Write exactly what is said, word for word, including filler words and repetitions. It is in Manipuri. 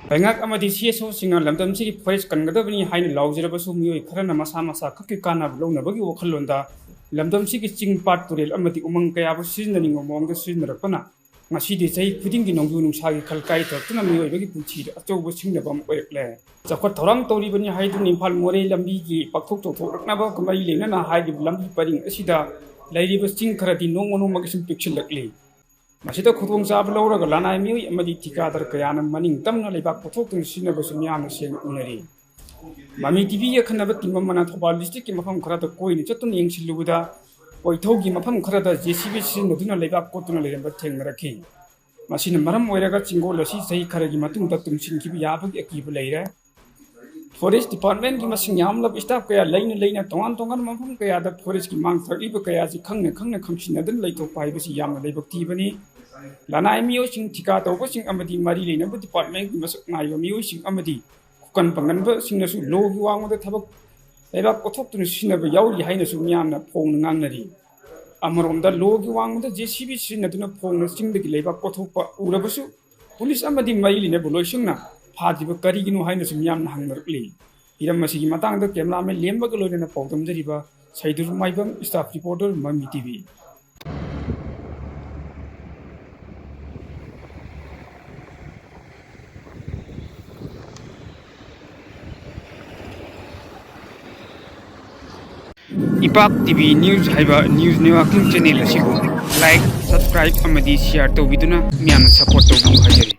ꯂꯩꯉꯥꯛ ꯑꯃꯗꯤ ꯁꯤ ꯑꯦꯁ ꯑꯣꯁꯤꯡꯅ ꯂꯝꯗꯝꯁꯤꯒꯤ ꯐꯣꯔꯦꯁ ꯀꯟꯒꯗꯕꯅꯤ ꯍꯥꯏꯅ ꯂꯥꯎꯖꯔꯕꯁꯨ, ꯃꯤꯑꯣꯏ ꯈꯔꯅ ꯃꯁꯥ ꯃꯁꯥ ꯈꯛꯀꯤ ꯀꯥꯟꯅꯕ ꯂꯧꯅꯕꯒꯤ ꯋꯥꯈꯜꯂꯣꯟꯗ ꯂꯝꯗꯝꯁꯤꯒꯤ ꯆꯤꯡ, ꯄꯥꯠ, ꯇꯨꯔꯦꯜ ꯑꯃꯗꯤ ꯎꯃꯪ ꯀꯌꯥꯕꯨ ꯁꯤꯖꯤꯟꯅꯅꯤꯡꯕ ꯃꯑꯣꯡꯗ ꯁꯤꯖꯤꯟꯅꯔꯛꯄꯅ ꯉꯁꯤꯗꯤ ꯆꯍꯤ ꯈꯨꯗꯤꯡꯒꯤ ꯅꯣꯡꯖꯨ ꯅꯨꯡꯁꯥꯒꯤ ꯈꯜ ꯀꯥꯏꯊꯔꯛꯇꯨꯅ ꯃꯤꯑꯣꯏꯕꯒꯤ ꯄꯨꯟꯁꯤꯗ ꯑꯆꯧꯕ ꯁꯤꯡꯅꯕ ꯑꯃ ꯑꯣꯏꯔꯛꯂꯦ꯫ ꯆꯥꯎꯈꯠ ꯊꯧꯔꯥꯡ ꯇꯧꯔꯤꯕꯅꯤ ꯍꯥꯏꯗꯨꯅ ꯏꯝꯐꯥꯜ ꯃꯣꯔꯦ ꯂꯝꯕꯤꯒꯤ ꯄꯥꯛꯊꯣꯛ ꯆꯥꯎꯊꯣꯛꯂꯛꯅꯕ ꯃꯔꯤ ꯂꯩꯅꯅ ꯍꯥꯏꯔꯤꯕ ꯂꯝꯕꯤ ꯄꯔꯤꯡ ꯑꯁꯤꯗ ꯂꯩꯔꯤꯕ ꯆꯤꯡ ꯈꯔꯗꯤ ꯅꯣꯡꯃ ꯅꯣꯡꯃꯒꯤ ꯁꯨꯝ ꯄꯤꯛꯁꯤꯜꯂꯛꯂꯤ꯫ ꯃꯁꯤꯗ ꯈꯨꯗꯣꯡꯆꯥꯕ ꯂꯧꯔꯒ ꯂꯅꯥꯏ ꯃꯤꯑꯣꯏ ꯑꯃꯗꯤ ꯊꯤꯀꯥꯗꯔ ꯀꯌꯥꯅ ꯃꯅꯤꯡ ꯇꯝꯅ ꯂꯩꯕꯥꯛ ꯀꯣꯊꯣꯛꯇꯨꯅ ꯁꯤꯖꯤꯟꯅꯕꯁꯨ ꯃꯤꯌꯥꯝꯅ ꯁꯦꯡꯅ ꯎꯅꯔꯤ꯫ ꯃꯃꯤ ꯇꯤꯚꯤꯒꯤ ꯑꯈꯟꯅꯕ ꯇꯤꯝ ꯑꯃꯅ ꯊꯧꯕꯥꯜ ꯗꯤꯁꯇ꯭ꯔꯤꯛꯀꯤ ꯃꯐꯝ ꯈꯔꯗ ꯀꯣꯏꯅ ꯆꯠꯇꯨꯅ ꯌꯦꯡꯁꯤꯜꯂꯨꯕꯗ, ꯀꯣꯏꯊꯧꯒꯤ ꯃꯐꯝ ꯈꯔꯗ ꯖꯦ ꯁꯤ ꯕꯤ ꯁꯤꯖꯤꯟꯅꯗꯨꯅ ꯂꯩꯕꯥꯛ ꯀꯣꯠꯇꯨꯅ ꯂꯩꯔꯝꯕ ꯊꯦꯡꯅꯔꯛꯈꯤ꯫ ꯃꯁꯤꯅ ꯃꯔꯝ ꯑꯣꯏꯔꯒ ꯆꯤꯡꯒꯣꯜ ꯑꯁꯤ ꯆꯍꯤ ꯈꯔꯒꯤ ꯃꯇꯨꯡꯗ ꯇꯨꯝꯁꯤꯟꯈꯤꯕ ꯌꯥꯕꯒꯤ ꯑꯀꯤꯕ ꯂꯩꯔꯦ꯫ ꯐꯣꯔꯦꯁ ꯗꯤꯄꯥꯔꯠꯃꯦꯟꯒꯤ ꯃꯁꯤꯡ ꯌꯥꯝꯂꯕ ꯁ꯭ꯇꯥꯐ ꯀꯌꯥ ꯂꯩꯅ ꯂꯩꯅ ꯇꯣꯉꯥꯟ ꯇꯣꯉꯥꯟꯕ ꯃꯐꯝ ꯀꯌꯥꯗ ꯐꯣꯔꯦꯁꯀꯤ ꯃꯥꯡ ꯊꯥꯛꯂꯤꯕ ꯀꯌꯥ ꯑꯁꯤ ꯈꯪꯅ ꯈꯪꯅ ꯈꯪꯁꯤꯟꯅꯗꯨꯅ ꯂꯩꯊꯣꯛꯄ ꯍꯥꯏꯕꯁꯤ ꯌꯥꯝꯅ ꯂꯥꯏꯕꯛ ꯊꯤꯕꯅꯤ꯫ ꯂꯅꯥꯏ ꯃꯤꯑꯣꯏꯁꯤꯡ, ꯊꯤꯀꯥ ꯇꯧꯕꯁꯤꯡ ꯑꯃꯗꯤ ꯃꯔꯤ ꯂꯩꯅꯕ ꯗꯤꯄꯥꯔꯠꯃꯦꯟꯒꯤ ꯃꯁꯛ ꯅꯥꯏꯕ ꯃꯤꯑꯣꯏꯁꯤꯡ ꯑꯃꯗꯤ ꯈꯨꯀꯟ ꯄꯥꯡꯒꯟꯕꯁꯤꯡꯅꯁꯨ ꯂꯣꯒꯤ ꯋꯥꯡꯃꯗ ꯊꯕꯛ ꯂꯩꯕꯥꯛ ꯀꯣꯊꯣꯛꯇꯨꯅ ꯁꯤꯖꯤꯟꯅꯕ ꯌꯥꯎꯔꯤ ꯍꯥꯏꯅꯁꯨ ꯃꯤꯌꯥꯝꯅ ꯐꯣꯡꯅ ꯉꯥꯡꯅꯔꯤ꯫ ꯑꯃꯔꯣꯝꯗ ꯂꯣꯒꯤ ꯋꯥꯡꯃꯗ ꯖꯦ ꯁꯤ ꯕꯤ ꯁꯤꯖꯤꯟꯅꯗꯨꯅ ꯐꯣꯡꯅ ꯆꯤꯡꯗꯒꯤ ꯂꯩꯕꯥꯛ ꯀꯣꯊꯣꯛꯄ ꯎꯔꯕꯁꯨ ꯄꯨꯂꯤꯁ ꯑꯃꯗꯤ ꯃꯔꯤ ꯂꯩꯅꯕ ꯂꯣꯏꯁꯪꯅ ꯐꯥꯗ꯭ꯔꯤꯕ ꯀꯔꯤꯒꯤꯅꯣ ꯍꯥꯏꯅꯁꯨ ꯃꯤꯌꯥꯝꯅ ꯍꯪꯅꯔꯛꯂꯤ꯫ ꯍꯤꯔꯝ ꯑꯁꯤꯒꯤ ꯃꯇꯥꯡꯗ ꯀꯦꯃꯦꯔꯥꯃꯦꯟ ꯂꯦꯝꯕꯒ ꯂꯣꯏꯅꯅ ꯄꯥꯎꯗꯝꯖꯔꯤꯕ ꯁꯩꯗꯨꯔ ꯃꯥꯏꯕꯝ, ꯁ꯭ꯇꯥꯐ ꯔꯤꯄꯣꯔꯇꯔ, ꯃꯃꯤ ꯇꯤꯚꯤ꯫ ꯏꯄꯥꯛ ꯇꯤꯚꯤ ꯅ꯭ꯌꯨꯁ ꯍꯥꯏꯕ ꯅ꯭ꯌꯨꯁ ꯅꯦꯠꯋꯥꯔꯀꯤꯡ ꯆꯦꯅꯦꯜ ꯑꯁꯤꯕꯨ ꯂꯥꯏꯛ, ꯁꯕꯁꯀ꯭ꯔꯥꯏꯕ ꯑꯃꯗꯤ ꯁꯤꯌꯥꯔ ꯇꯧꯕꯤꯗꯨꯅ ꯃꯤꯌꯥꯝꯅ ꯁꯄꯣꯔꯠ ꯇꯧꯕꯤꯌꯨ ꯍꯥꯏꯖꯔꯤ꯫